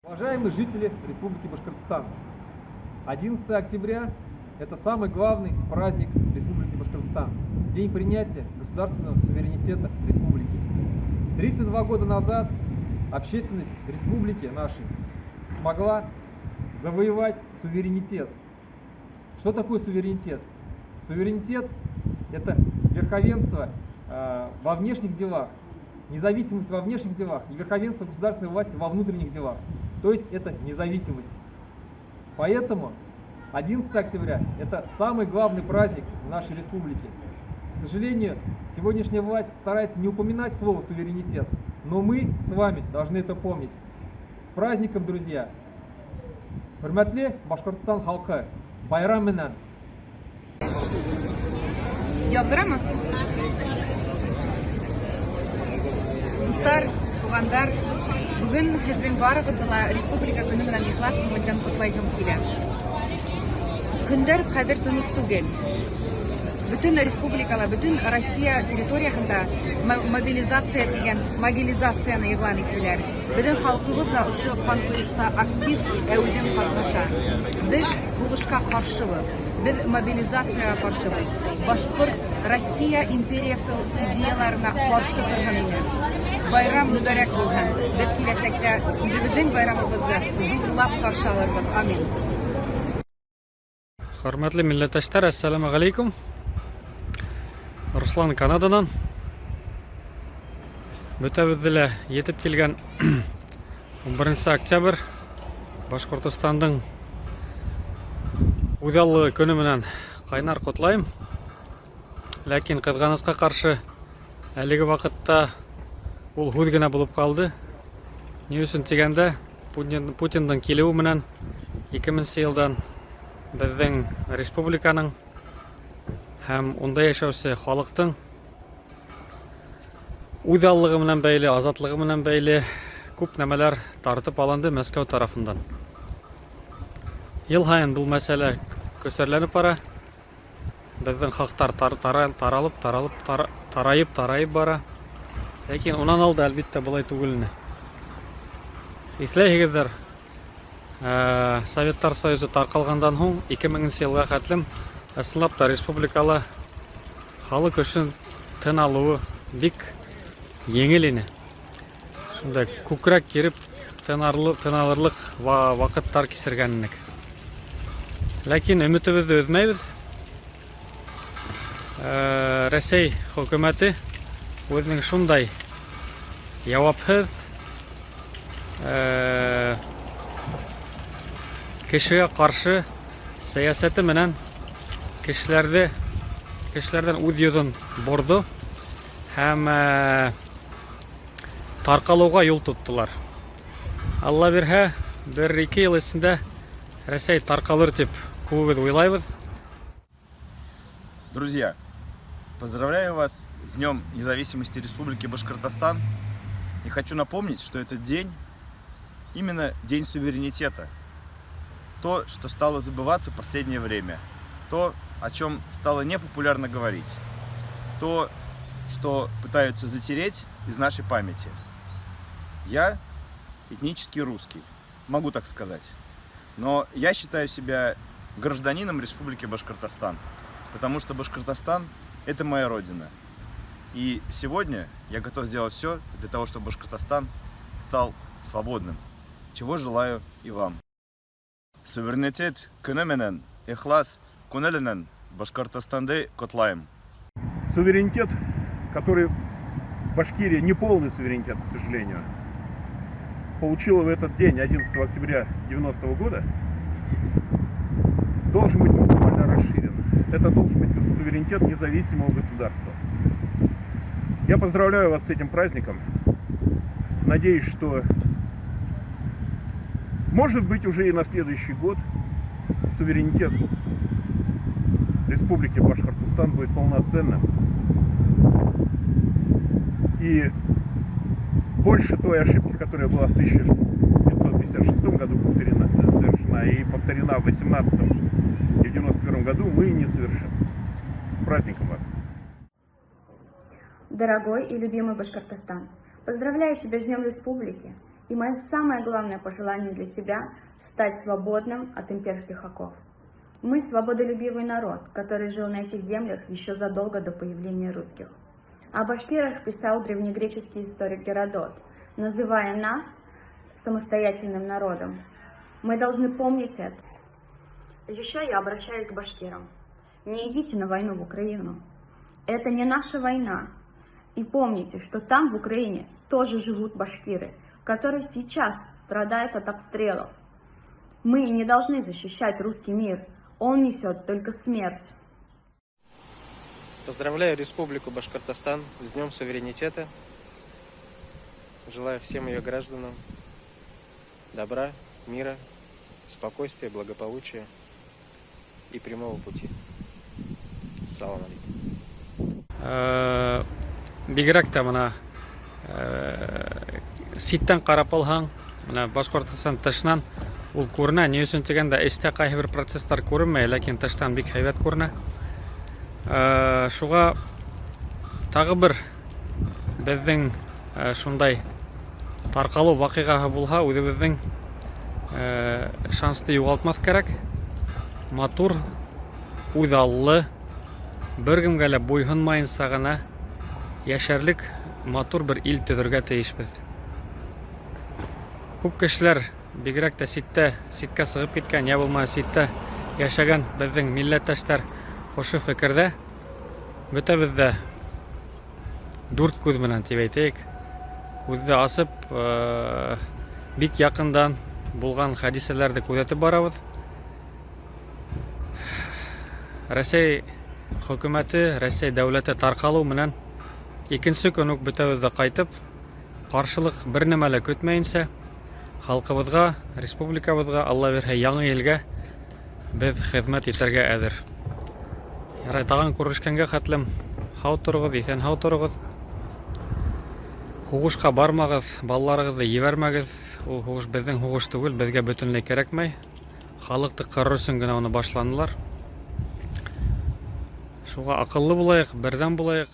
Уважаемые жители Республики Башкортостан, 11 октября – это самый главный праздник Республики Башкортостан, день принятия государственного суверенитета республики. 32 года назад общественность республики нашей смогла завоевать суверенитет. Что такое суверенитет? Суверенитет – это верховенство во внешних делах, независимость во внешних делах и верховенство государственной власти во внутренних делах. То есть это независимость. Поэтому 11 октября – это самый главный праздник в нашей республике. К сожалению, сегодняшняя власть старается не упоминать слово «суверенитет», но мы с вами должны это помнить. С праздником, друзья! Хөрмәтле Башҡортостан халҡы, байрам менән! Яҙҙырамы? Дуҫтар, туғандар, бөгөн һеҙҙең барығыҙҙы ла Республика көнө менән ихлас күңелдән ҡотлайһым килә. Көндәр хәҙер тыныс түгел. Бөтөн республикала, бөтөн Россия территорияһында мобилизация тигән мобилизацияны иғлан иттеләр. Беҙҙең халҡыбыҙ ҙа ошо ҡанҡойошта актив әүҙем ҡатнаша. Беҙ һуғышҡа ҡаршыбыҙ. Беҙ мобилизацияға ҡаршыбыҙ. Башҡорт Россия империясы идеяларына ҡаршы торһон ине. Байрам мөбәрәк булһын. Беҙ киләсәктә үҙебеҙҙең байрамыбыҙҙы ҙурлап ҡаршы алырбыҙ. Амин. Хөрмәтле милләттәштәр, әссәләмү галәйкүм. Руслан Канададан. Бөтәбеҙҙе лә етеп килгән 11 октябрь Башҡортостандың үҙаллы көнө менән ҡайнар ҡотлайым. Ләкин ҡыҙғанысҡа ҡаршы әлеге ваҡытта ул һүҙ генә булып ҡалды. Ни өсөн тигәндә, Путиндың килеүе менән 2000 йылдан беҙҙең республиканың һәм унда йәшәүсе халыҡтың үҙаллығы менән бәйле, азатлығы менән бәйле күп нәмәләр тартып алынды Мәскәү тарафынан. Йыл һайын был мәсьәлә көсәрләнеп бара. Беҙҙең хаҡтар таралып, таралып, тарайып, тарайып бара. Ләкин унан алда, әлбиттә, былай түгел ине. Иҫләйһегеҙҙер, Советтар Союзы тарҡалғандан һуң 2000 йылға хәтлем ысынлап та республикала халыҡ өсөн тын алыуы бик еңел ине. Шундай күкрәк киреп тын алырлыҡ ваҡыттар кисергән инек. Ләкин өмөтөбөҙҙө өҙмәйбеҙ. Рәсәй хөкүмәте үҙенең шундай яуапһыҙ, кешегә ҡаршы сәйәсәте менән кешеләрҙән үҙ йөҙөн борҙо һәм тарҡалыуға юл тоттолар. Алла бирһә, бер-ике йыл эсендә Рәсәй тарҡалыр тип күбебеҙ уйлайбыҙ. Друзья, поздравляю вас с Днем независимости Республики Башкортостан. И хочу напомнить, что этот день именно день суверенитета. То, что стало забываться в последнее время. То, о чем стало непопулярно говорить. То, что пытаются затереть из нашей памяти. Я этнический русский, могу так сказать. Но я считаю себя гражданином Республики Башкортостан, потому что Башкортостан – это моя родина. И сегодня я готов сделать все для того, чтобы Башкортостан стал свободным, чего желаю и вам. Суверенитет көнө менән ихлас күңеленән Башҡортостанды ҡотлайым. Суверенитет, который Башкирия, не полный суверенитет, к сожалению, получила в этот день, 11 октября 90 года, должен быть максимально расширен. Это должен быть суверенитет независимого государства. Я поздравляю вас с этим праздником. Надеюсь, что, может быть, уже и на следующий год суверенитет Республики Башкортостан будет полноценным. И больше той ошибки, которая была в 1556 году совершена и повторена в 18 и в 91 году, мы не совершим. С праздником вас! Дорогой и любимый Башкортостан, поздравляю тебя с Днем Республики. И мое самое главное пожелание для тебя – стать свободным от имперских оков. Мы свободолюбивый народ, который жил на этих землях еще задолго до появления русских. О башкирах писал древнегреческий историк Геродот, называя нас самостоятельным народом. Мы должны помнить это. Еще я обращаюсь к башкирам. Не идите на войну в Украину. Это не наша война. И помните, что там, в Украине, тоже живут башкиры, которые сейчас страдают от обстрелов. Мы не должны защищать русский мир. Он несет только смерть. Поздравляю Республику Башкортостан с Днем Суверенитета. Желаю всем ее гражданам добра, мира, спокойствия, благополучия и прямого пути. Салам алейкум. Бигерәк тә мына ситтән ҡарап алһаң, мына Башҡортостан тышынан ул күренә. Ни өсөн тигәндә, эстә ҡайһы бер процесстар күренмәй, ләкин тыштан бик һәйбәт күренә. Шуға тағы бер беҙҙең шундай тарҡалыу ваҡиғаһы булһа, үҙебеҙҙең шансты юғалтмаҫ кәрәк. Матур, үҙаллы, бер кемгә лә буйһонмайынса ғына йәшәрлек матур бер ил төҙөргә тейешбеҙ. Күп кешеләр, бигерәк тә ситтә, ситкә сығып киткән, йә булмаһа ситтә йәшәгән беҙҙең милләттәштәр ошо фекерҙә. Бөтәбеҙ ҙә дүрт күҙ менән тип әйтәйек. Күҙҙе асып, бик яҡындан булған хәдисәләрҙе күҙәтеп барабыҙ. Рәсәй хөкүмәте, Рәсәй дәүләте тарҡалыу менән икенсе көн үк бөтәбеҙ ҙә ҡайтып, ҡаршылыҡ бер нәмә лә көтмәйенсә, халҡыбыҙға, республикабыҙға, Алла бирһә, яңы илгә беҙ хеҙмәт итергә әҙер. Ярай, тағын күрешкәнгә хәтлем һау тороғоҙ, иҫән һау тороғоҙ. Һуғышҡа бармағыҙ, балаларығыҙҙы ебәрмәгеҙ. Ул һуғыш беҙҙең һуғыш түгел, беҙгә бөтөнләй кәрәкмәй. Халыҡты ҡырыр өсөн генә уны башланылар. Шуға аҡыллы булайыҡ, берҙәм булайыҡ.